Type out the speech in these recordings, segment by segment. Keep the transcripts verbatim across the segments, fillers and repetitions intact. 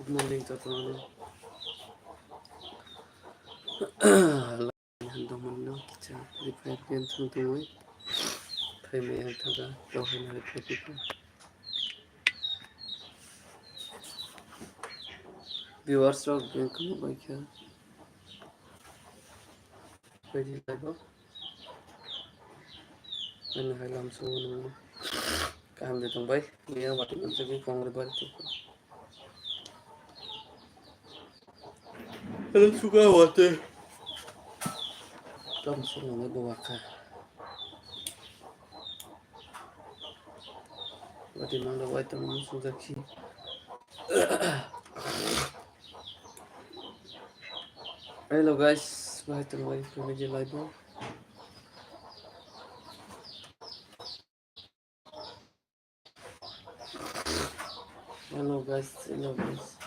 Morning, jotono. Dongmano kisa repair pen thang tongwi. Phaimaya thaga, tonghaina repair pen. Viewers rok beng kunu bai kha. Ready laibo. Ani hai lam sungo nung. Kaham de tong bai. Miya wati nang jagui kong re bari tong. Hello, suka wate. Lam sungo nung bo waka. Wati mang da wai tong nung sung jakhi. Hello guys, bahai tong bai family live o. Hello guys, hello guys.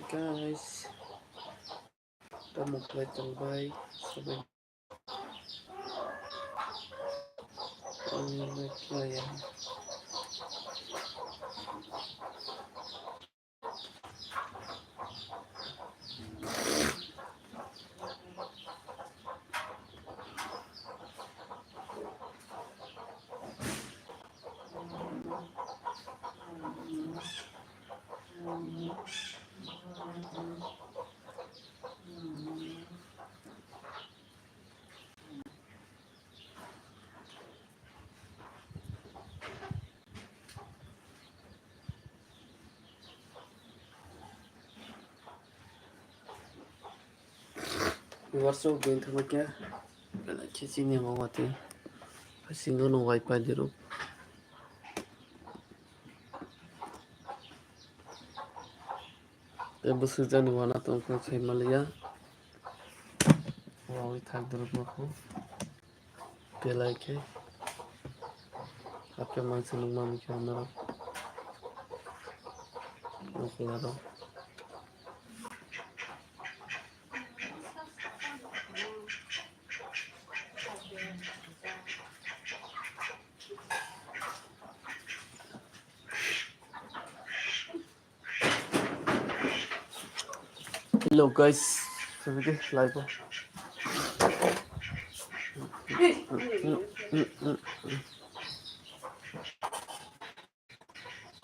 Guys, tamo khlai tong bai, sabai. Ang nang khlai ya. Viewers rok bini thangma khe, khe chini amo watwi. Singo no wifi di rok. Tei bwswk jani wana tongkha khai maliya. Wawi thak dorok nokho. Belai khe. Hakhe mangsa nukmani khe norok. Nokla rok. Hello guys, sabi di live o.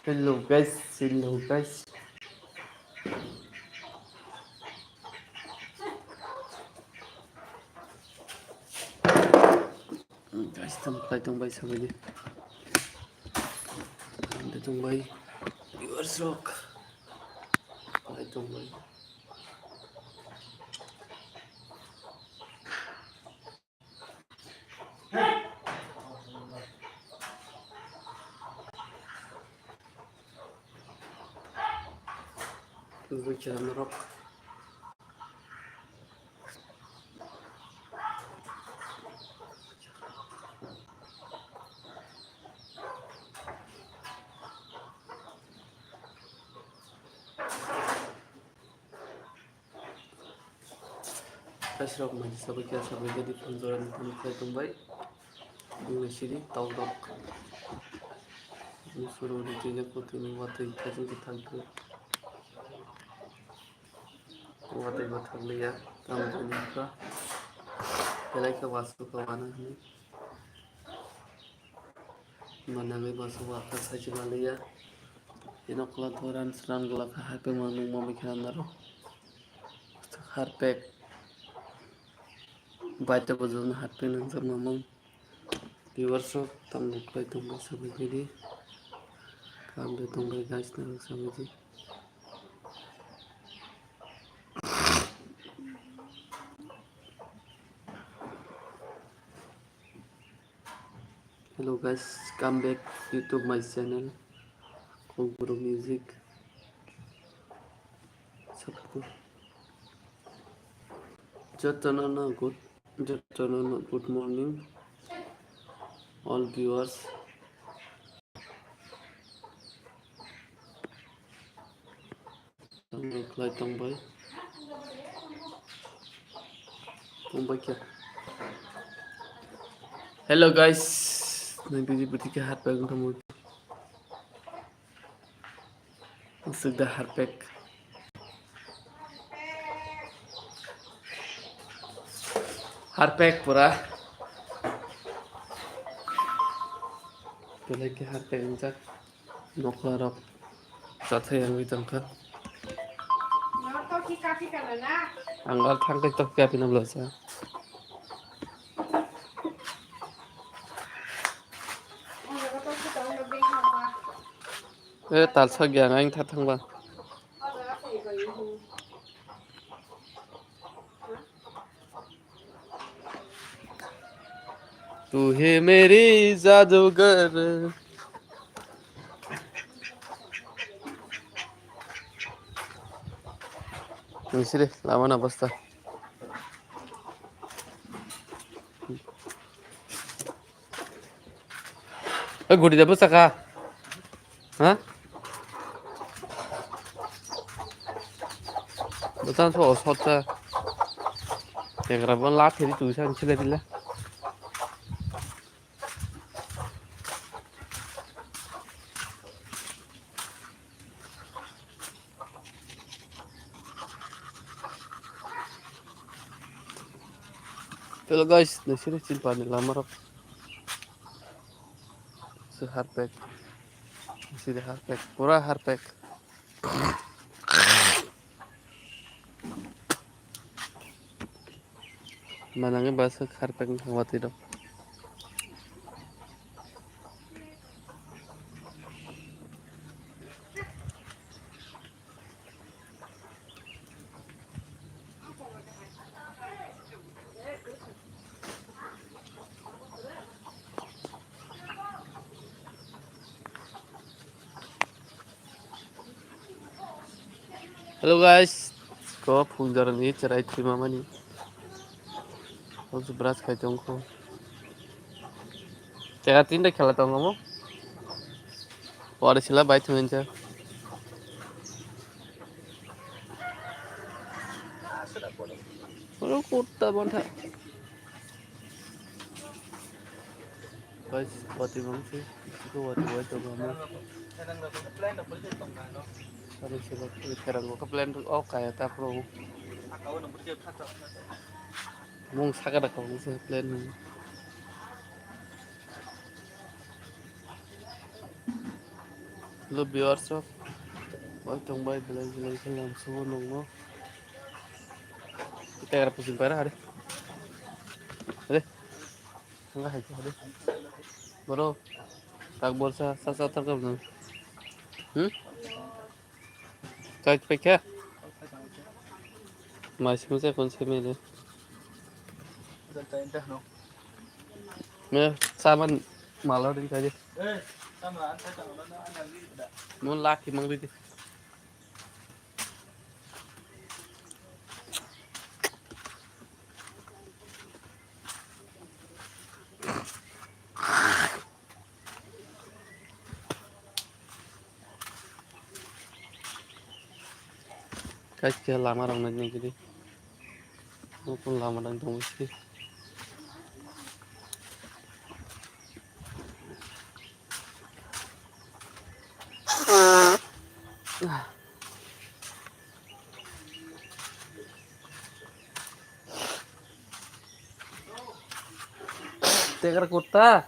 Hello guys, hello guys. Guys, tamo khlai tong bai sabai di. Tamo tong bai. Viewers rok. Khlai tong bai. Tubui khe norok. Kaisrok mani sabai khe sabai jadi phone jora ni phone khlai tong bai. Wngwi sidi tok tok. Ni suru ni twi jak putwi ni watwi thajak khe thang khe. Watwi bo thang liya. Tamo tong kha. Belai khe wasu kha wana hwnwi. Manangwi baso waka sachi maliya. Ino kula thoran sran gula kha harpek mang nung mami khe naro. Harpek. Baita bujung harpek nang jak mamang. Viewers rok tamo khlai tong bai sabai di. Kam de tong bai guys nang sabai di. Hello guys, come back YouTube my channel, Kokborok Music. Subscribe. Jotono no good, jotono no good morning, all viewers. Tamo khlai tong bai. Tong bai khe. Hello guys, Nang biji bwtwi khe harpek wngkha mui. Aswk da harpek. Harpek pura. Belai khe harpek wngjak. Nokla rok chathai wngwi tongkha. Ang al thangkhe tok khe apina bwlasa. E talsa gyan ang tha thangba. Tu hi meri jadugar. Nungsiri lama na basta. Eh, guri da bwsaka. Ha? Bwsa so sota. Tegra bon la theri tu san chile dile. Hello guys, nusiri chilpani lamarok. Si harpek. Siri harpek. Pura harpek. Manangwi bwswk harpek wngkha watwi rok. Hello guys, ko phungjor ni cherai thwi mamani. Hos brush khai tong kho. Tega tinta khela tong mo. Wari sila bai thung incha. Oro kutta bantha. Guys, wati bangsi, iko wati wai to bama. Saru sila, serango ka plan o kaya ta pro. Mung saka da kong se plan ni. Hello viewers rok, wai tong bai belai belai khe lam subo nongno. Tegra pusin para hare. Hare. Hanga hai hare. Boro. Tak borsa sa sa tar kam. Hmm? Chai paikha? Mai sung se kon se mele. Me saman malo din chai. Mun lakhi mangri di. Kaisa lama rok nai nai gidi. Nokong lama dang tong si. Tegar kutta.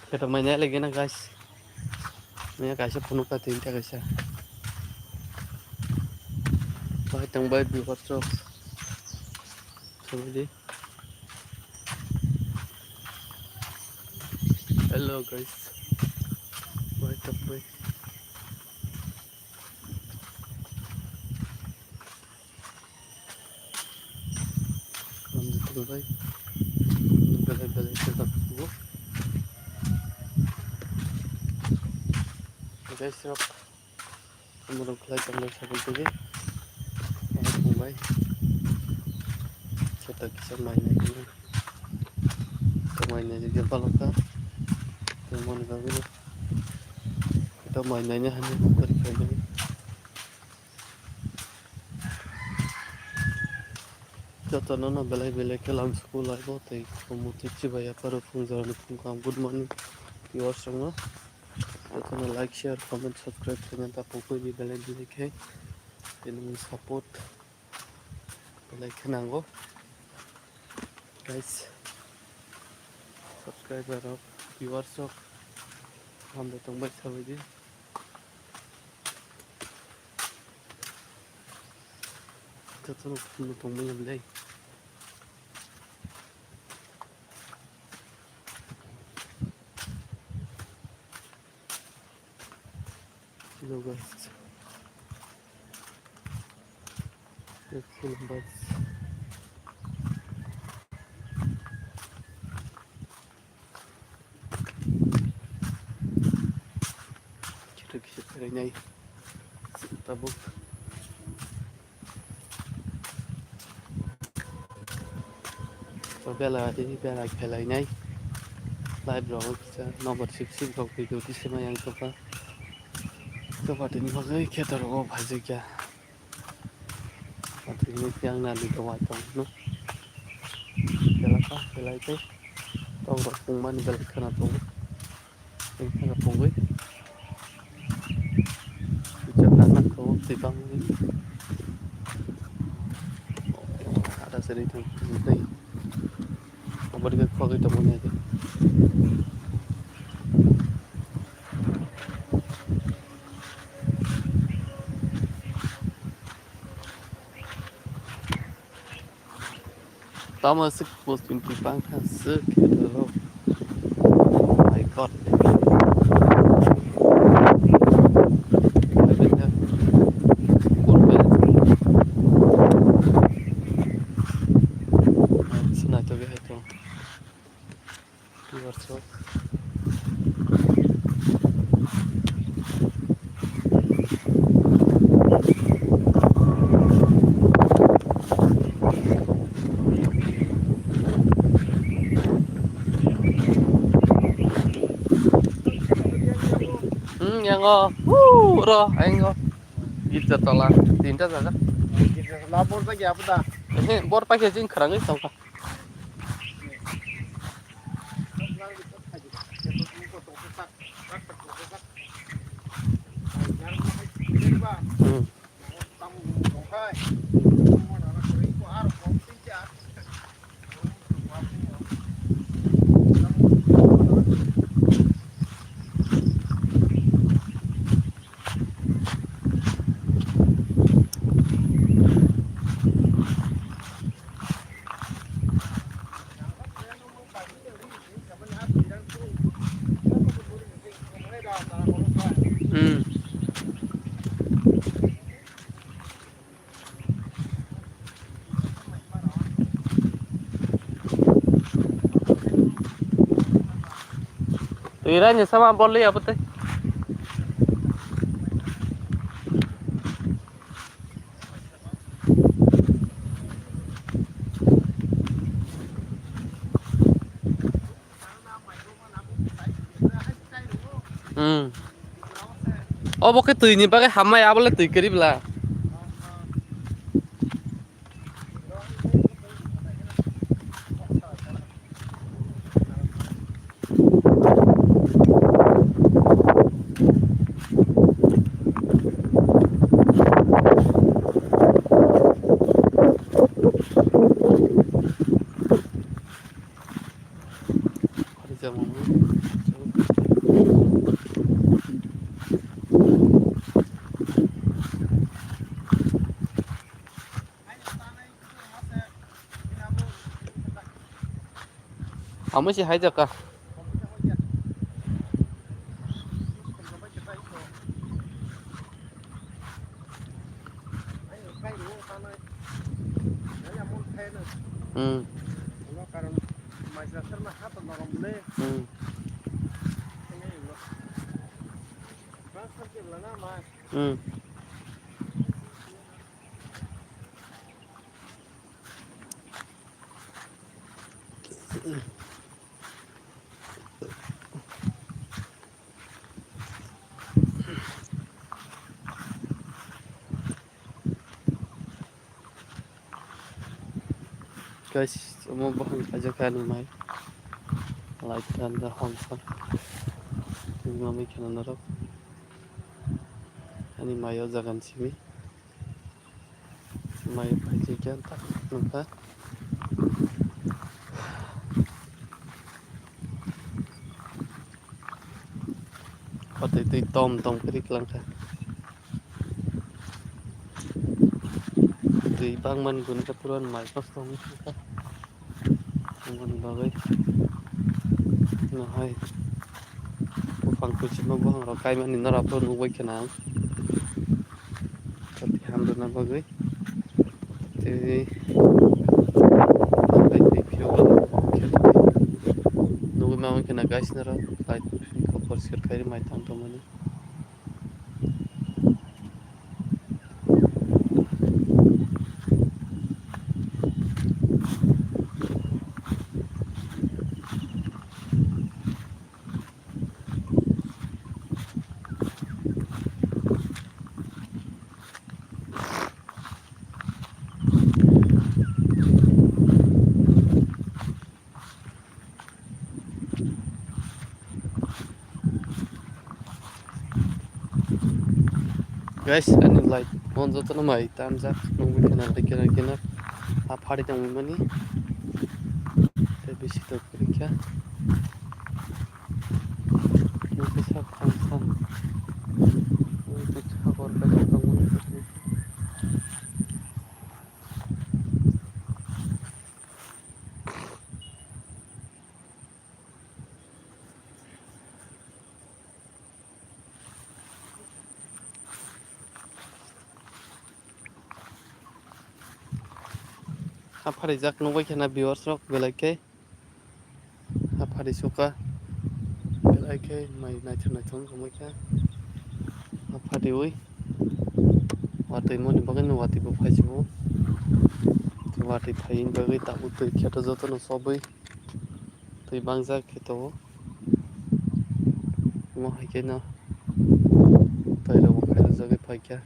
Khe to mai nai lagi na guys. Maya kaisa phunuk ta tin ta kaisa. Bai tong bai bi WhatsApp. Sabai di. Hello guys. Bai tong bai. Belai belai khe tak tugo. Guys rok, amorok khlai tongnai sakol tigi. Omo thangbai. Khe tak kisa mai nai khe. Kamai nai khe balokha. Moni bagwi no. Ito mai naina hani mukari khaimani. Jotono no belai belai khe lamsuku laibo tei omo twi chibai yapharo phung jorani phung kaham good morning viewers rokno. Jotono like, share, comment, subscribe khaina ta pokoi di belai belai khe tei nini support belai khe nango guys. Subscriber rok, viewers rok hambai tongbai sabaidi. Jotono khumno tongmani belai. Hello guys. Let's see numbers. Kisa kisa kharinai tabuk. To bela ri bela khelainai. Live rok kisa number six six rok video tisima yang toka. Toka tini bagwi khe to rogo phaijakya. Atwini yang nali dong ai tong no. Bela ka belai tei. Tok rok pungmani belai khana tongo. Tei khana pungwi. Kisa khana tongo tei bangwi. Ada seri tong tei. Obori khe khogwi tongmani adi. Tamo aswk post pin pang kha aswk khe rw. Oh my God. Sinaitogwi hai tong. Hmm, yang o, wuh, ro, yang o. Girja tola, tinta jaga. Girja tola, bor paikhe apo da? Ehe, bor paikhe jing khrangwi tongkha. Hmm. Hmm. Twi raini sama bol li abo tei. Hmm. Obo khe twi ni bagwi hamya, abo le twi kwrwi bla. Amo se hai jaka. Hmm. Hmm. Hmm. Guys, omo buphang kaijak khe ani mai. Light tan da hong sa. Tini mamai kheno norok. Ani mai o jaga ni simi. Mai phaijak khe tak nukha. Watwi twi tom tom khe ri kwlangkha. Twi bangmani gwnangkha, puran mai kosto wngwi thangkha. Aboni bagwi no hai buphang kuchukma buphang rok kaimani norok phano nukbai kheno ang. Tei hamrwna bagwi tei nugwi mano kheno guys norok light poriskar khairwi mai tang tongmani. Guys, ani light phone jotono mai tanjak, nugwi kheno kinar kinar ha phari tongwi mani. Tei bisi tok rikha. Nugwi sak thamsa. Nugwi sak orkha tongmani. Ha pharijak nugwi kheno viewers rok belai khe. Ha phari suka belai khe mai naithok naithok wngwi kha. Ha phariwi watwi moni bagwi no watwi bo phai sio. Watwi phaini bagwi tabuk twi kheto jotono chobwi. Twi bangjak khe tongo. Omo hai khe no twi rok bo khairokjagwi phaikha.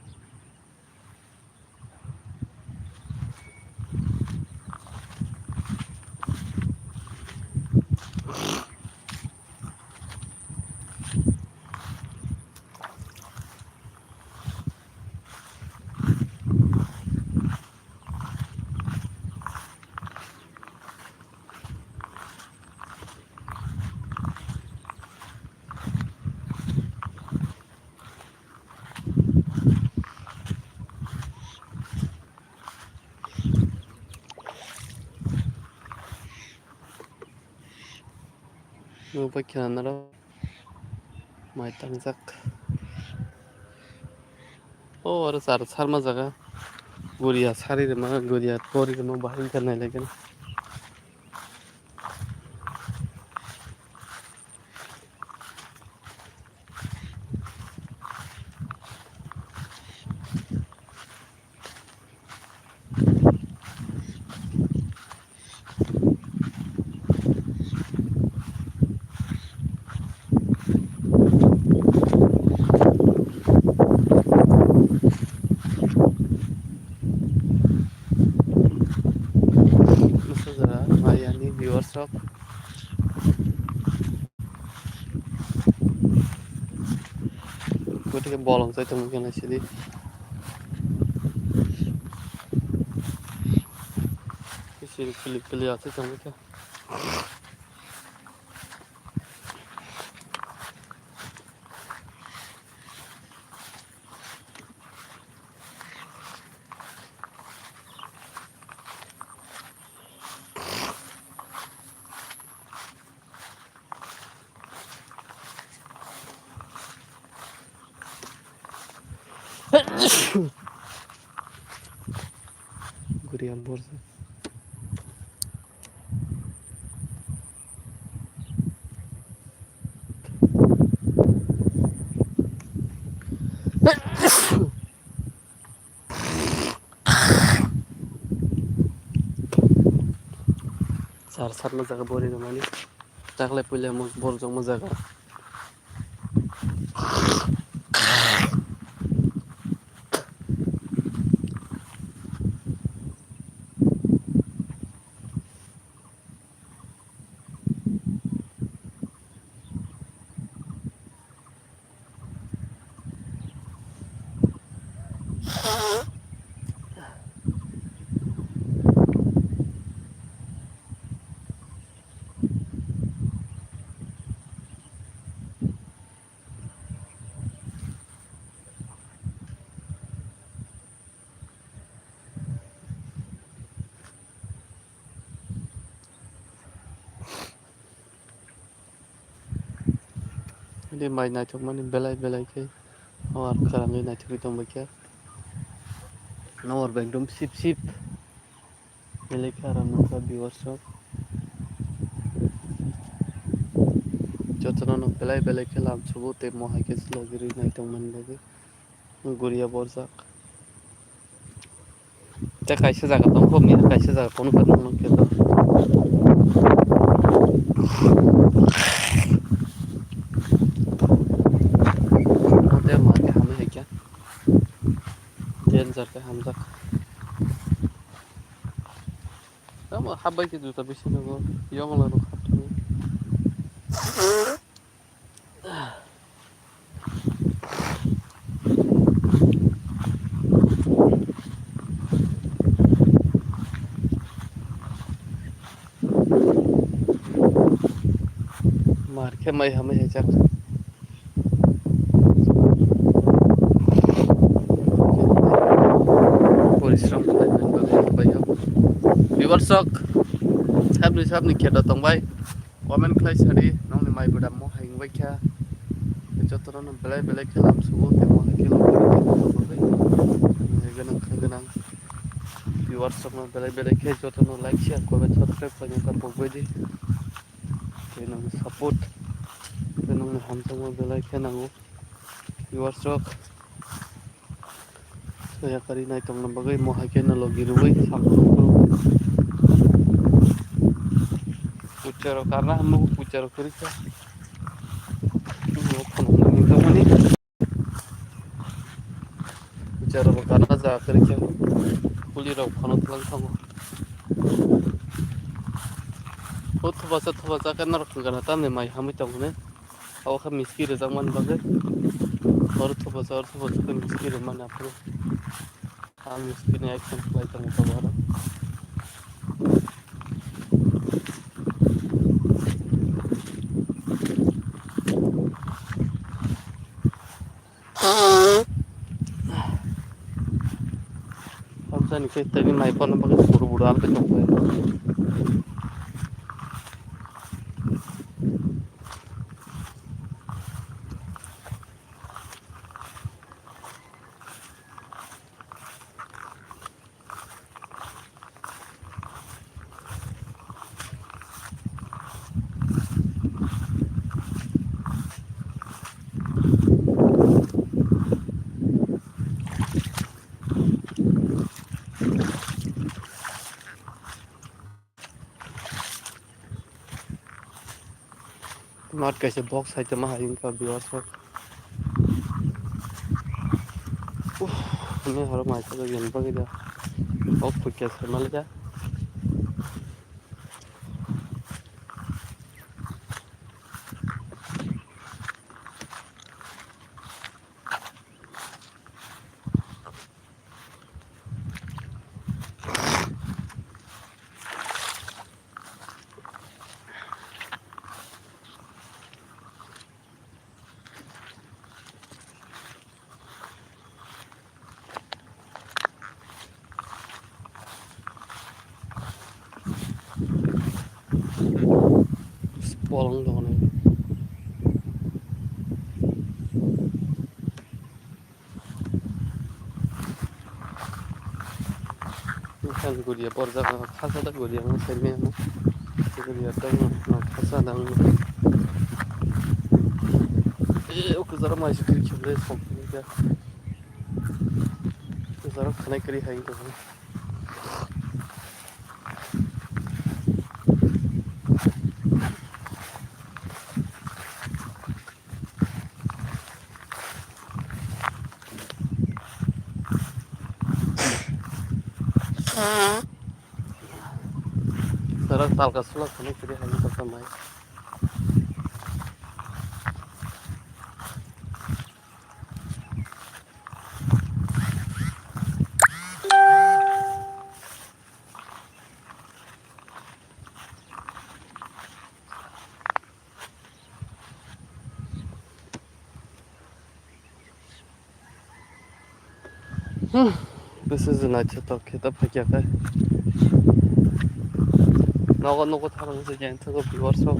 Nukbai kheno norok mai tangjak. O aro char sarma jaga. Guria sari rima, guria pori rima bahai wngkha nailaikhe. Bwsajwk mayani viewers rok. Gotike bolong chai tongmani khe naisidi. Siri kili kili achai tongmani khe. Guriam borsa. Sar sar ma jaga bori rwmani. Taklai puila mo borjak ma jaga. Tini mai naithokmani belai belai khe o ar kwrwngwi naithokgwi tongbaikha. Nobar bai ekdom sip sip. Belai khe aram nangkha viewers rok. Jotono no belai belai khe lamsogo tei mohai khe slogirwi naithokmani bagwi. Guria borjak. Tei kaisa jaga tongkho, mia kaisa jaga phone kha nang nang khe to. Tei ma khe hamwi hai khe. Danger khe hamjak. Tamo habai khe juta bisi nogo, yong la rok hapthani. Mar khe mai hamai hai jak. Porishrom khlaimani bagwi hambai o. Viewers rok, sabni sabni kheto tongbai. Comment khlai sadi, nongni mai budam mo hai wngbai kha. Jotono no belai belai khe lamsugo, tei mo hai khe lamsugo. Gwnang kha gwnang. Viewers rok no belai belai khe jotono like, share, comment, subscribe khlaina ta pokbai di. Tei nongni support, tei nongni hamjakma belai khe nango. Viewers rok, soya kari naitongna bagwi mo hai khe no logi rwui samung rok phuru. Pucha rok karna hamu, pucha rok kwrwi kha. Mo phunukna himjakmani. Pucha rok bo karna ja kwrwi kha. Kuli rok phano twlang thango. O thupasa thupasa khe norok wngkha na tamni mai hamwi tongmani. Abo khe miski rwjakmani bagwi. Oro thupasa, oro thupasa khe miski rwmani aphuru. Ang miski ni action khlai tongo tabuk aro. Amsani khe tini mai phano bagwi buru buru albe tongkhe. Mat kaisa box hai tongma hai wngkha viewers rok. Uff, ani horo mai khe yen bagwi da. Box phuikya se mali da. Bolong dong nai. Bukan guria borjak khasa da guria mo semi mo. Guria da mo khasa da mo. Eh, o kuzara mai sikri khible sok ya. Kuzara khanai kri hai ko. Sara talka sula khani kiri hai kota mai. Hmm, bwswk je naithotok khe ta phaikya khe. Nogo nogo thang se jeng thogo viewers rok.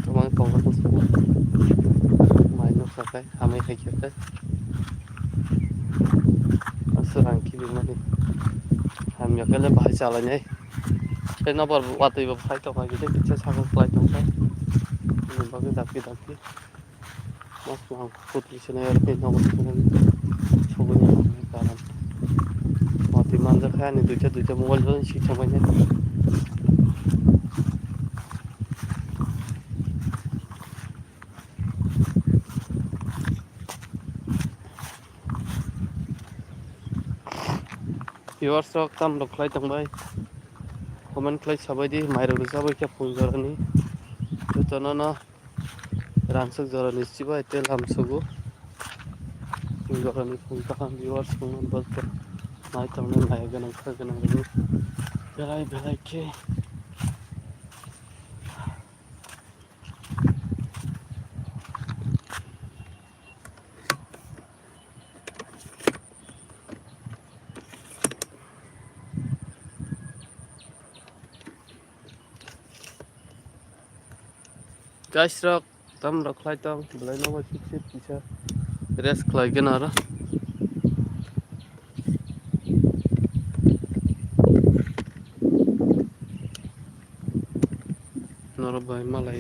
Tomang tongo. Hamai hai khe khe. Aswk rang kibimani. Hamya khe le bahai chalainai. Tei nobar watwi bo phai tongkha, kisa sakol khlai tongkha. Bini bagwi dakti dakti. Mas mang kutri sinai aro tei nobar sinai. Sogwi no karan. Watwi manjak kha ani duita duita mobile jon si thangbainai. Viewers rok tam rok khlai tongbai, comment khlai sabai di, mai rok sabai khe phung jorani, jotono no rangchak jorani chibai tei lam sugo. Phung jorani phung kaham viewers rok no bo nai tongnai, nai gwnang kha gwnang rwgwi belai belai khe. Guys rok, tam rok khlai tong, belai no bai sip sip kisa rest khlai gana aro. Norok bai malai.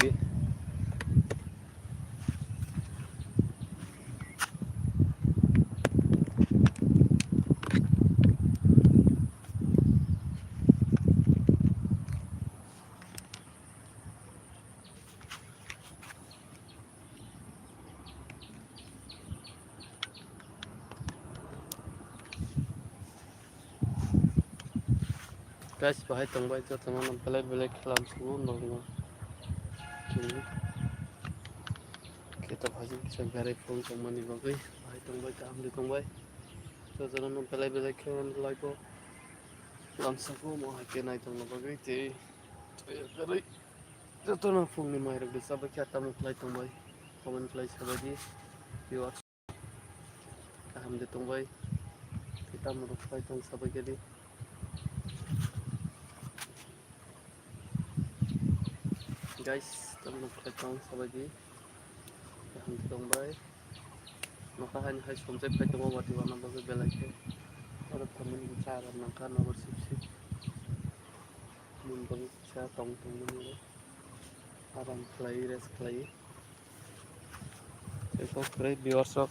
Guys, bahai tongbai jotono belai belai khe lam sugo norokno. Khe to phajik kisa berai phone tongmani bagwi bahai tongbai, kaham de tongbai. Jotono belai belai khe like o lam sugo, mo hai khe nai tongna bagwi tei jotono phungni mai rok de chabai khe tamo khlai tongbai, comment khlai sabai di. Viewers. Kaham de tongbai. Tamo rok pai tong sabai khe di. Guys, tamo rok pai tong sabai di. Kaham de tongbai. Nokha haini hai somjak pai tongo, watwi wana bagwi belai khe. Oro thamani cha rok nangkha nogo sip sip. Mun bagwi cha tong tong mani. Aram khlai, rest khlai. Eko kwrwi viewers rok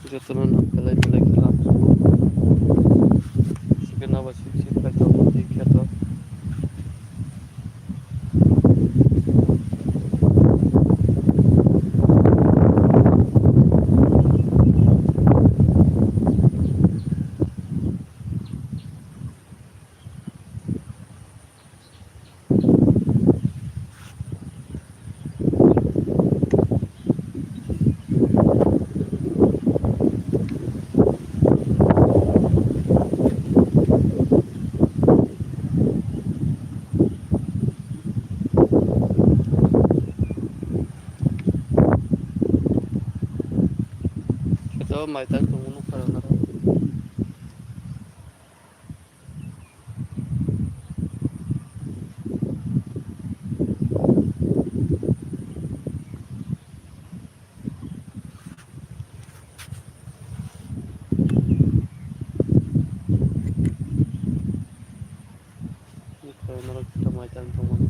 jotono no belai belai khe lam sugo. Sikhe nabo sip sip khai tongo tei khe to. Ito mai tang tongo nukha rok. Norok kisa mai tang tongmani.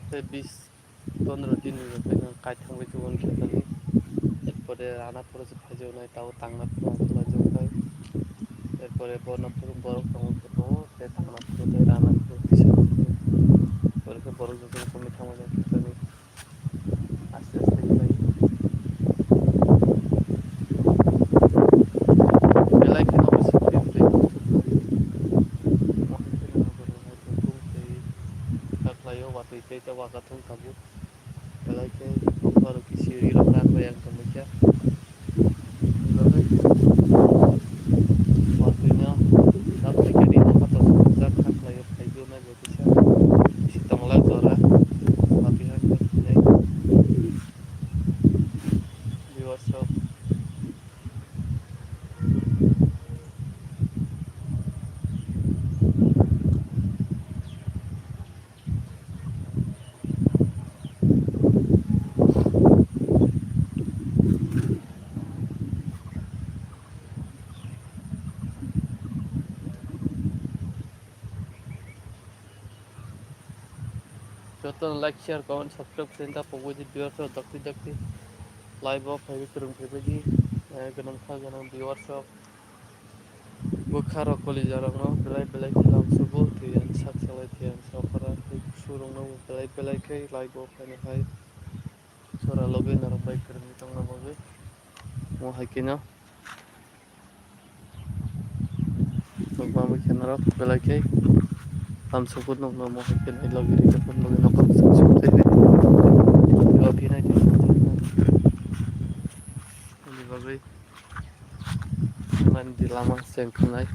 Tei bis pondro din ni bagwi no kaithang bai tubun khe thani. Erpore rana phuru se phaijaknai, tabo tangna phuru ang khlaijaknai. Erpore borna phuru borok tongo khe tongo, tei tangna phuru tei rana phuru kisa. Erpore khe borok jotono chumui thangma bai khe thani. Aste aste khlai. Belai kheno bo sitwi tei. Tei ta waka thung tabuk. Belai khe buphang rok kisi ri rok rak bai ang tongmikha. Belai watwi no tabuk khe ri Joto like, share, comment, subscribe khlai ta pogwi di viewers rok dakti dakti. Live o phaiwi kwrwng phaibaidi, eh, gwnang kha gwnang viewers rok. Bwkha rok kolijarokno belai belai khe lamsugo, twi ang sak salai twi ang saphara twi kusurokno belai belai khe live o phaina hai sora logwi norok bai kwrwngwi tongna bagwi. Mo hai kheno. Nokbar bai khe norok belai khe lamsugo nokno mo hai khe nai logwi rikhe phone logwi nokbar bai suk suk khe. Logwi nai khe. Ani bagwi. Mandi lama chengkhnai.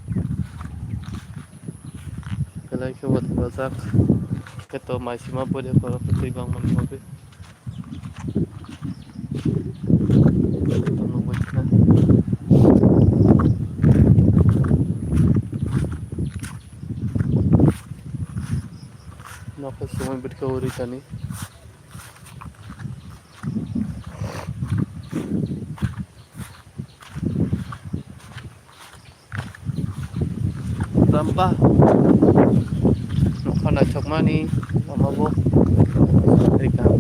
Belai khe bo thapajak. Khe to mai sima pore khoro twi bangmani bagwi. Nokha sumui bwrwkha uri tani. Rampa nokha naithokmani lama bo tei kaham.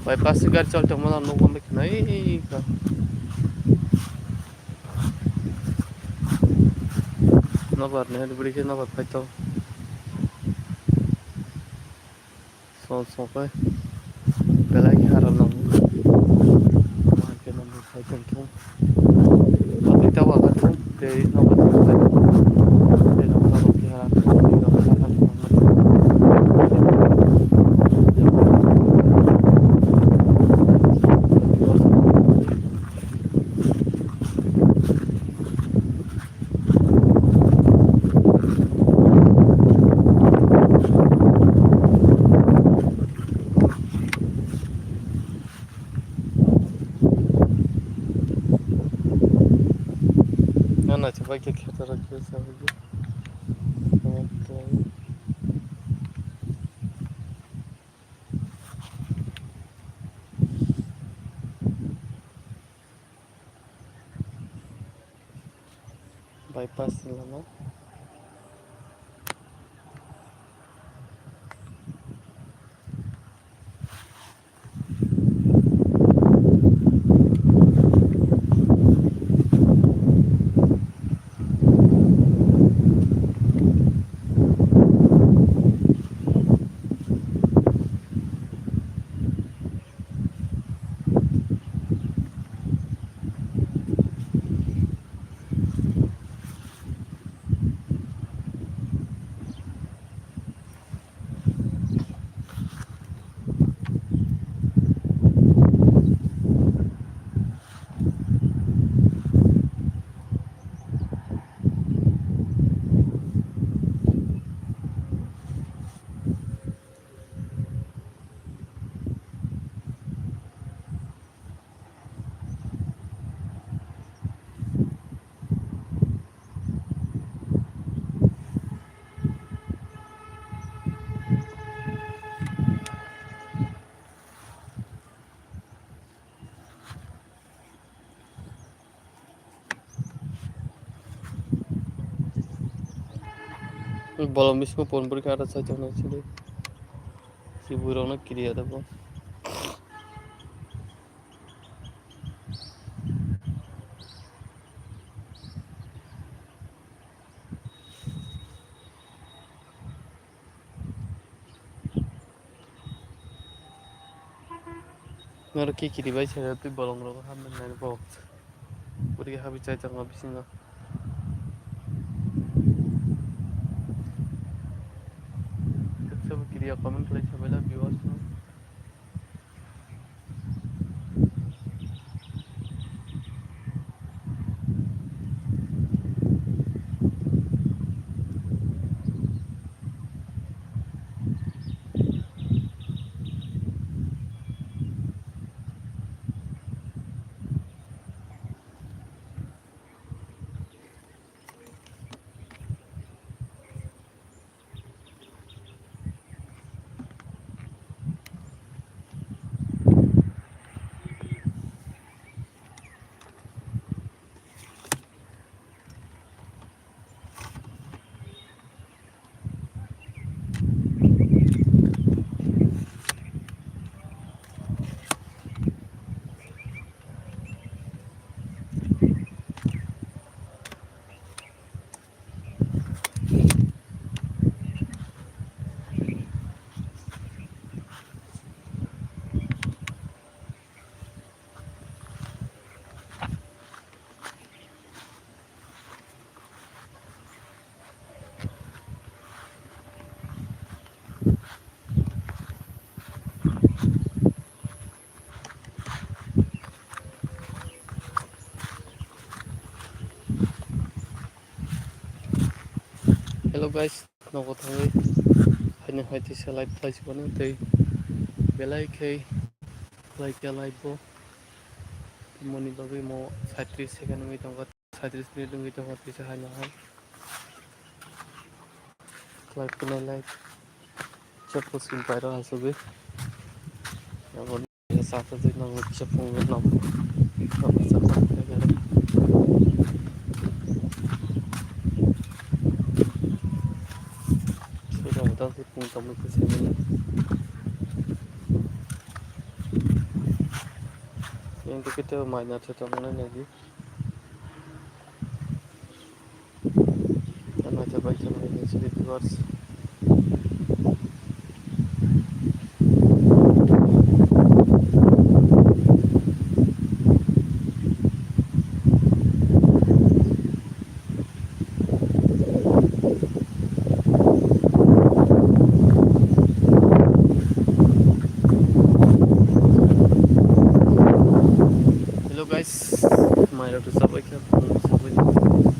Bypass gari chol tongmano nukgo, nukgo khnai kha. Nobar ni hari bwrwi khe nobar paito. Song song khe belai khe aro nang. Nobar khe nobar paito thung. Paito wa kha thung tei nobar paito. Tei nobar khe ha. Nana chubai khe kheto rok khe sabai khe. Bypass ni lama. Bolong bisingo pon bwrwi khe ata chai tongnai chini. Si bwrwi rokno kiriya da bo. Norok khe kiribai se twi bolong rok hamya nai bo. Puri habi chai tongo bisingo. Kiriya comment khlai sabaila viewers no. Guys, nogo thangwi haino hai tisa live khlai si mano tei belai khe khlai khe live bo moni bagwi mo saitrish second wngwi tongo, saitrish minute wngwi tongo tisa haino hai khlai phunai live. Chapo skin pairo hasugwi. Abo ni sata jai nang chapo nang. Abo sata jai nang. Sida muda si pung tamu si sini. Yang tu kita main aja tu mana lagi. Ano ito ba yung mga viewers. Hello guys, my name is Sabai Khan.